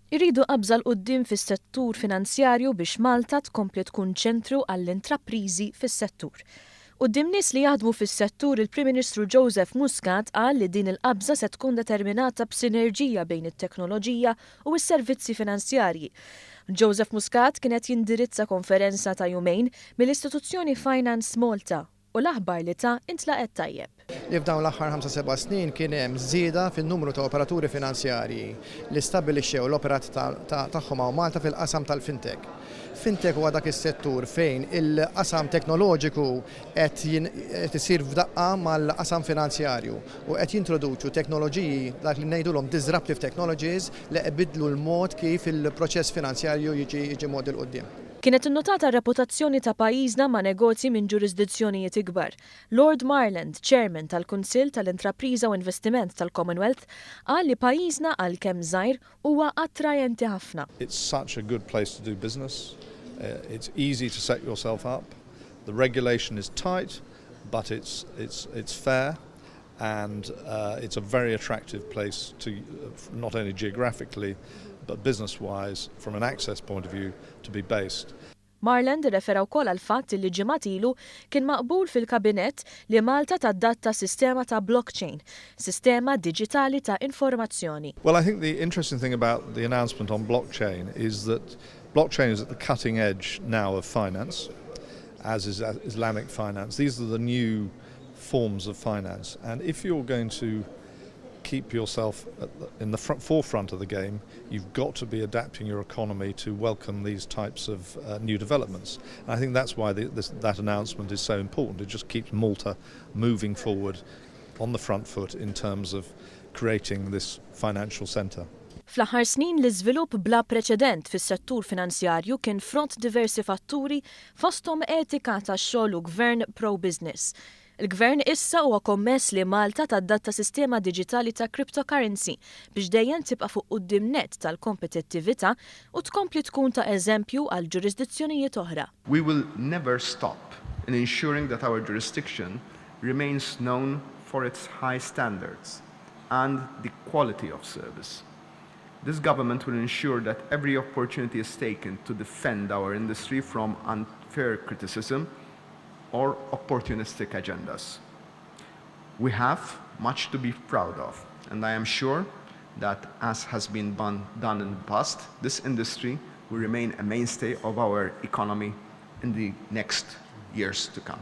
Irridu qabża 'l quddiem fis-settur finanzjarju biex Malta tkompli tkun ċentru għall-intrapriżi fis-settur. Quddiem nies li jaħdmu fis-settur, il-Prim Ministru Joseph Muscat qal li din il-qabża se tkun determinata b'sinerġija bejn it-teknoloġija u s-servizzi finanzjarji. Joseph Muscat kien qed jindirizza konferenza ta' jumejn mill-istituzzjoni Finance Malta u l-aħbar li ta intlaqgħet tajjeb. Li f'dawn l-aħħar 5-7 snin kien hemm żieda fin-numru ta' operaturi finanzjarji li stabbilixxew l-operat tagħhom hawn Malta fil-qasam tal-fintech. Fintech huwa dak is-settur fejn il-qasam teknoloġiku qed isir f'daqqa mal-qasam finanzjarju u qed jintroduċu teknoloġiji, dak li ngħidulhom disruptive technologies, li ibiddlu l-mod kif il-proċess finanzjarju jiġi mgħoddi 'l quddiem. Kienet innotata r-reputazzjoni ta' pajjiżna ma' negozji minn ġurisdizzjonijiet ikbar. Lord Marland, Chairman tal-Kunsill tal-Intrapriża u Investiment tal-Commonwealth, qal li pajjiżna, għalkemm żgħir, huwa attrajenti ħafna. It's such a good place to do business. It's easy to set yourself up. The regulation is tight, but it's fair and it's a very attractive place to, not only geographically, but business-wise, from an access point of view, to be based. Marland refera wkoll għal fatt li ġimgħat ilu kien maqbul fil-kabinett li Malta tadatta sistema ta' blockchain, sistema diġitali ta' informazzjoni. Well, I think the interesting thing about the announcement on blockchain is that blockchain is at the cutting edge now of finance, as is Islamic finance. These are the new forms of finance. And if you're going to keep yourself in the forefront of the game, you've got to be adapting your economy to welcome these types of new developments. And I think that's why that announcement is so important. It just keeps Malta moving forward on the front foot in terms of creating this financial centre. Fl-aħħar snin, l-iżvilupp bla preċedent fis-settur finanzjarju kien frott diversi fatturi, fosthom etika tax-xogħol u gvern pro-business. Il-gvern issa huwa kommess li Malta tadatta sistema diġitali ta' cryptocurrency biex dejjem tibqa' fuq quddiem nett tal-kompetittività u tkompli tkun ta' eżempju għal ġurisdizzjonijiet oħra. We will never stop in ensuring that our jurisdiction remains known for its high standards and the quality of service. This government will ensure that every opportunity is taken to defend our industry from unfair criticism or opportunistic agendas. We have much to be proud of, and I am sure that, as has been done in the past, this industry will remain a mainstay of our economy in the next years to come.